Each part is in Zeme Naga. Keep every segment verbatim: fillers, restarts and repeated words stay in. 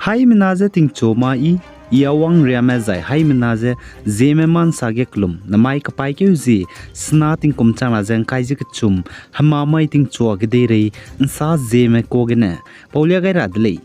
Haimena ze tingchu ma i, i a wang riame zai haimena ze Zeme ma nsa ge kelum, namai kapaîkeu zie, sena tingkum changna ze ngkai ze kechum, hema mai tingchua kedeirei, nsa Zeme ka gene paulia gai ra de lei.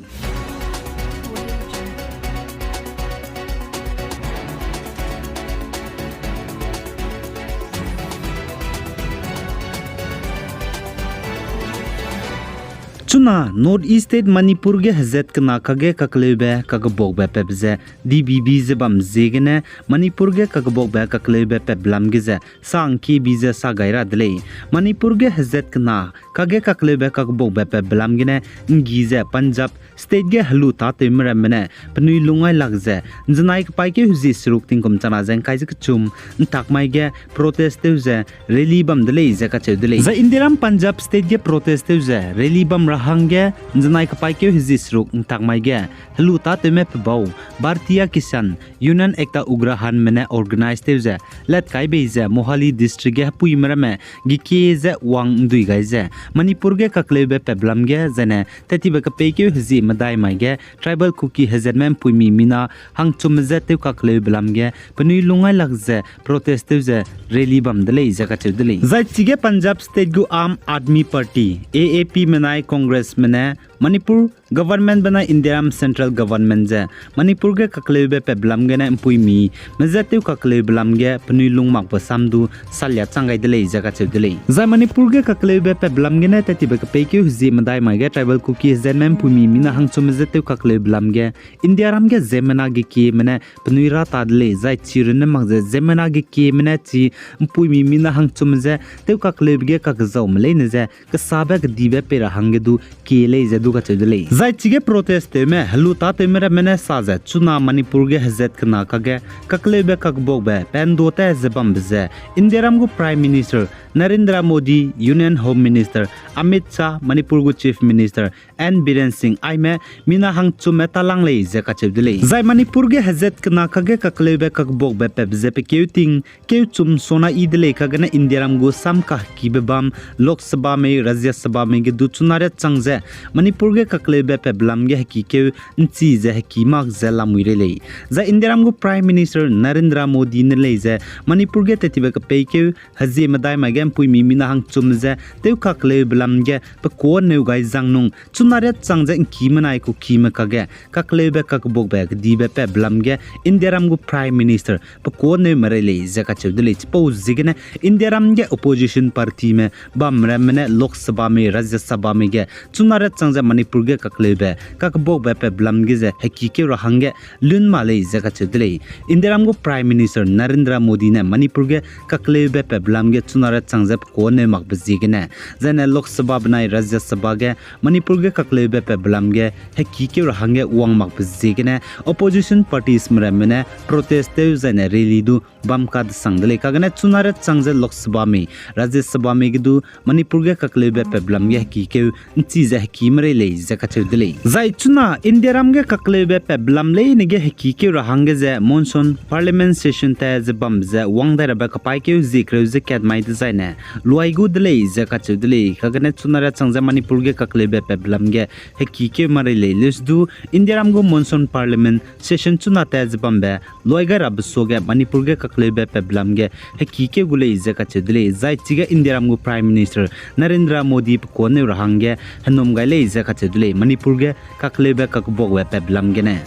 Chuna North East State Manipur ge hezat kena kage kakleube kakebakbe pep ze D B B ze bam ziegene Manipur ge kakebakbe kakleube pep lam ge ze sa ngkiebi ze sa gai ra de lei. Manipur ge hezat kena kage kakleube kakebakbe pep lam gene nggi ze Punjab State ge helu tâtewme ramme ne penui lungngai lak ze nzenai kapaîkeu hezie seruk tingkum changna ze ngkai ze kechum ntak mai ge protest tew ze rally bam de lei ze kacheu de lei. Zai Indiaram Punjab State ge protest tew ze rally bam ra hangge nzenai kapaîkeu hezie seruk ntak mai ge helu tâtewme pe bau Bharatiya Kisan Union Ekta Uttarakhand me ne organize tew ze latkai bei ze Mohali District ge hepuime ramme gekie ze wang ndui gai ze Manipur ge kakleube pep lam ge zaine tattibe kepeikeu hezie medai mai ge Tribal Kuki hezatme mpuimi mina hangchumme je tew kakleube lam ge penui lungngai lak ze protest tew ze rally bam de lei ze kacheu de lei. Zai chige Punjab State gu Aam Aadmi Party, A A P me nai Congress me ne Manipur government benai Indiaram central government ze Manipur ge kakleube pep lam gene mpuimi me je tew kakleube lam ge penui lung makbe sam du salia chang gai de lei ze kacheu de lei. Zai Manipur ge kakleube pep lam gene tattibe kepeikeu hezie medai mai ge Tribal Kuki hezatme mpuimi mina hangchumme je tew kakleube lam ge Indiaram ge ziemmena gekieme ne penui ra ta de lei, zai chi runne mak ze ziemmena gekieme ne chi mpuimi mina hangchumme je tew kakleube ge kakezaume leine ze kesabe kedibe pei ra hangge du kie lei ze du kacheu de lei. Zai chige protest tewme helu tâtewme ramme ne sa ze chuna Manipur ge hezat kena kage kakleube kakebakbe pe ndu ta ze bambe ze Indiaram gu Prime Minister Narendra Modi, Union Home Minister Amit Shah, Manipur gu Chief Minister N Biren Singh aime mina hangchumme talang lei ze kacheu de lei. Zai Manipur ge hezat kena kage kakleube kakebakbe pep ze pekeu ting keu chum sona yi de lei kagene Indiaram gu sam kahekibe bam Lok Sabha mei, Rajya Sabha mei ge du chuna riat chang ze Manipur ge kakleube pep lam ge hekikeu nchi ze heki mak ze lamui rei lei. Zai Indiaram gu Prime Minister Narendra Modi ne lei ze Manipur ge tattibe kepeikeu hezie medai mai ge mpuimi mina hangchumme je tew kakleube lam ge pekuaneu gai zang nung chuna riat chang ze ngkime nai Kukime kage kakleube kakebakbe kedibe pep lam ge Indiaram gu Prime Minister pekuaneume rei lei ze kacheu de lei. Chipau ziegene Indiaram ge opposition partyme bam ramme ne Lok Sabha mei, Rajya Sabha mei ge chuna riat chang ze Manipur ge kakleube kakebakbe pep lam ge ze hekikeu ra hangge lun ma lei ze kacheu de lei. Indiaram gu Prime Minister Narendra Modi ne Manipur ge kakleube pep lam ge chuna riat chang ze pekuaneu makbe ziegene zaine Lok Sabha benai Rajya Sabha ge Manipur ge kakleube pep lam ge hekikeu ra hangge wang makbe ziegene opposition partiesme ramme ne protest tew zaine rally du bam kadesang de lei kagene chuna riat chang ze Lok Sabha mei, Rajya Sabha mei ge du Manipur ge kakleube pep lam ge hekikeu nchi ze hekime rei lei ze kacheu de lei. Zai chuna Indiaram ge kakleube pep lam leine ge hekikeu ra hangge ze monsoon parliament session ta ze bam ze wang dai rabe kapaîkeu zie kereu ze kat mai dezaine luai gu de lei ze kacheu de lei. Kagene chuna riat chang ze Manipur ge kakleube pep lam ge hekikeu ma rei lei leus du Indiaram gu monsoon parliament session chuna ta ze bambe luai gai rabe suage Manipur ge kakleube pep lam ge hekikeu gu lei ze kacheu de lei. Zai chige Indiaram gu Prime Minister Narendra Modi pekuaneu ra hangge henum gai lei ze kacheu de lei. Manipur ge kakleube kakebakbe pep lam gene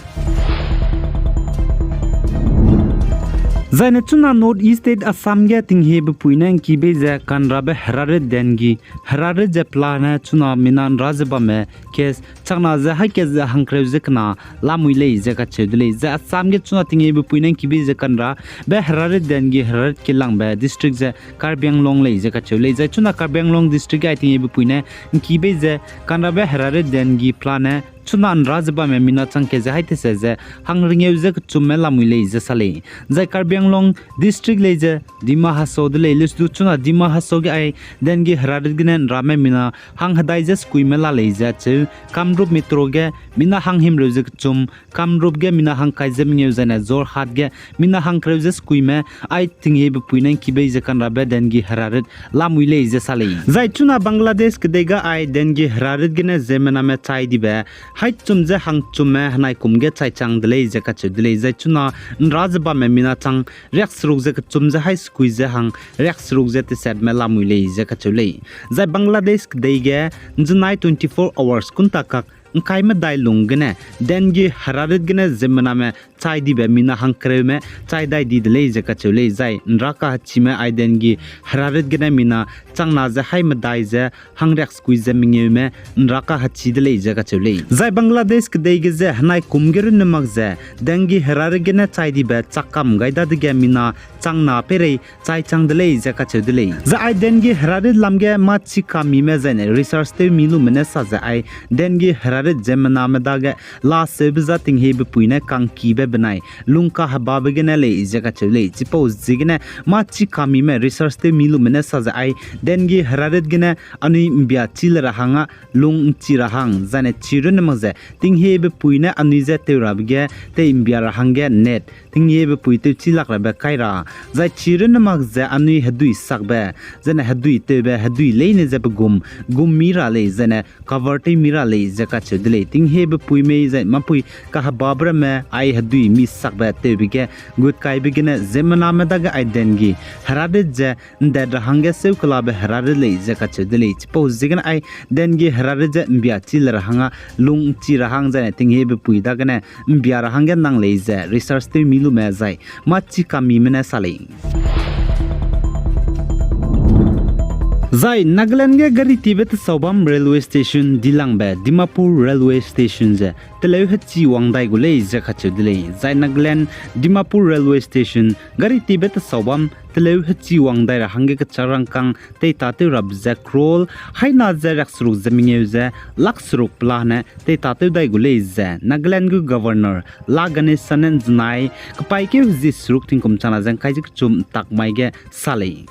Zaine chuna North East State Assam ge tinghiebe pui ne ngki bei ze kanrabe herarit dengue, herarit ze pelane chuna mina nra ze bamme case chakna ze haî kat ze hangkereu ze kena lamui lei ze kacheu de lei. Zai Assam ge chuna tinghiebe pui ne ngki bei ze kanrabe herarit dengue herarit kelangbe district ze Karbi Anglong lei ze kacheu lei. Zai chuna Karbi Anglong district ge ai tinghiebe pui ne ngki bei ze kanrabe herarit dengue pelane chuna nra ze bamme mina chang kat ze haî tese ze hangringeu ze kechumme lamui lei ze sa lei. Zai Karbi Anglong district lei ze Dima Hasao de lei leus du chuna Dima Hasao ge ai dengue herarit gene nrame mina hanghedai ze sekuime la lei ze acheu. Kamrup Metro ge mina hanghimreu ze kechum, Kamrup ge mina hangkai ze mengeu zaine Jorhat ge mina hangkereu ze sekuime ai tinghiebe pui ne ngki bei ze kanrabe dengue herarit lamui lei ze sa lei. Zai chuna Bangladesh kedei ga ai dengue herarit gene ziemmename chai dibe haî chum ze hangchumme henai kum ge chaichang de lei ze kacheu de lei. Zai chuna ’nra ze bamme mina chang riakseruk ze kechum ze haî sekui ze hang riakseruk ze tesatme lamui lei ze kacheu lei. Zai Bangladesh kedei ge ’nzenai twenty-four hours kunta kak ’ngkai medai lung gene dengue herarit gene ziemmename chai dibe mina hangkereume chai dai di de lei ze kacheu lei. Zai ’nra kahechime ai dengue herarit gene mina changna ze haî medai ze hangriaksekui ze mengeume ’nra kahechi de lei ze kacheu lei. Zai Bangladesh kedei ge ze henai kum ge runne mak ze dengue herarit gene chai dibe chak kam gai dadege mina changna peirei chaichang de lei ze kacheu de lei. Zai ai dengue herarit lam ge mâ chi kamime zaine research tewmi lume ne sa ze ai dengue herarit ziemmename dage laseube za tinghiebe pui ne kangkibe benai lung kahebabe gene lei ze kacheu lei. Chipau ziegene mâ chi kamime research tewmi lume ne sa ze ai dengue herarit gene anui ’mbia chi le ra hang â lung ’nchi ra hang, zaine chi runne mak ze tinghiebe pui ne anui je tew rabe ge tei ’mbia ra hangge net, tinghiebe pui tewchi lak rabe kai ra, zai chi runne mak ze anui hedui sakbe, zaine hedui tewbe, hedui leine ze pe gum, gum mi ra lei, zaine cover tew mi ra lei ze kacheu de lei. Tinghiebe pui mei zai mâpui kahebabe ramme ai hedui mi sakbe tewbe ge gut kaibe gene ziemmename dage ai dengue herarit ze ’ndet ra hangge seukelabe herarit lei ze kacheu de lei. Chipau ziegene ai dengue herarit ze ’mbia chi le ra hang â lung ’nchi ra hang zaine tinghiebe pui dagene ’mbia ra hangge nang lei ze research tewmi lume zai mâ chi kamime ne sa lei. Zai Nagaland ge garitibe tesau bam railway station dilangbe Dimapur railway station ze teleu hechi wang dai gu lei ze kacheu de lei. Zai Nagaland Dimapur railway station garitibe tesau bam teleu hechi wang dai ra hangge kechak rangkâng teitatew rabe ze crore haîna ze riakseruk ze mengeu ze lakh seruk pelane teitatew dai gu lei ze Nagaland gu Governor La Ganesan ne ’nzenai kepaîkeu hezie seruk tingkum changna ze ’ngkai ze kechum ’ntak mai ge sa lei.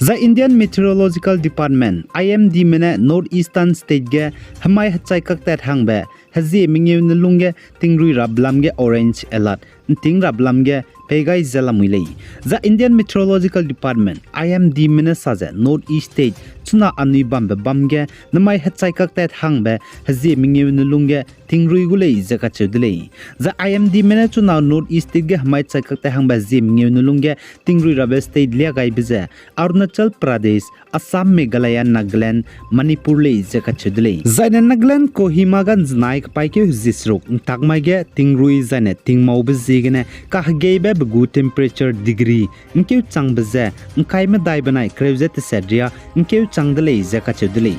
Zai Indian Meteorological Department, I M D me ne North Eastern State ge hemai hechai kaktat hangbe hezie mengeu ne lungge tingrui rabe lam ge orange alert ’nting rabe lam ge pei gai ze lamui lei. Zai Indian Meteorological Department, I M D me ne sa ze North East State chuna anui bambe bam ge nemai hechai kaktat hangbe hezie mengeu ne lungge tingrui gu lei ze kacheu de lei. Zai I M D me ne chuna North East State ge hemai chai kaktat hangbe hezie mengeu ne lungge tingrui rabe state lia gaibe ze Arunachal Pradesh, Assam, Meghalaya, Nagaland, Manipur lei ze kacheu de lei. Zaine Nagaland Kohima ga ’nzenai kepaîkeu hezie seruk ’ntak mai ge tingrui zaine tingmaube ziegene kahegeibe pe gu temperature degree ’ngkeu changbe ze ’ngkai medai benai kereu ze tesat riâ ’ngkeu chang de lei ze kacheu de lei.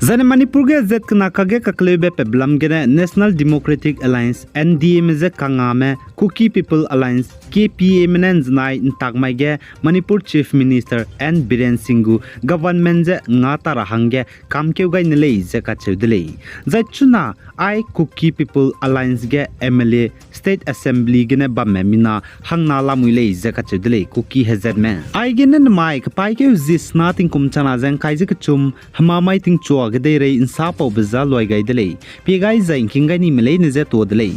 Zaine Manipur ge zat kena kakge kakleube pebelam gene National Democratic Alliance, N D A me ze kangame Kuki People Alliance, K P A me ne ’nzenai ’ntak mai ge Manipur Chief Minister N Biren Singh gu government je nga ta ra hangge kamkeu gai ne lei ze kacheu de lei. Zai chuna ai Kuki People Alliance ge M L A, State Assembly gene bamme mina hangna lamui lei ze kacheu de lei Kuki hezatme. Aigene nemai kepaîkeu hezie sena tingkum changna ze ’ngkai ze kechum hemamai tingchua kedeirei ’nsapaube za luai gai de lei. Pie gai zai ’ngking gai nime leine je tuâ de lei.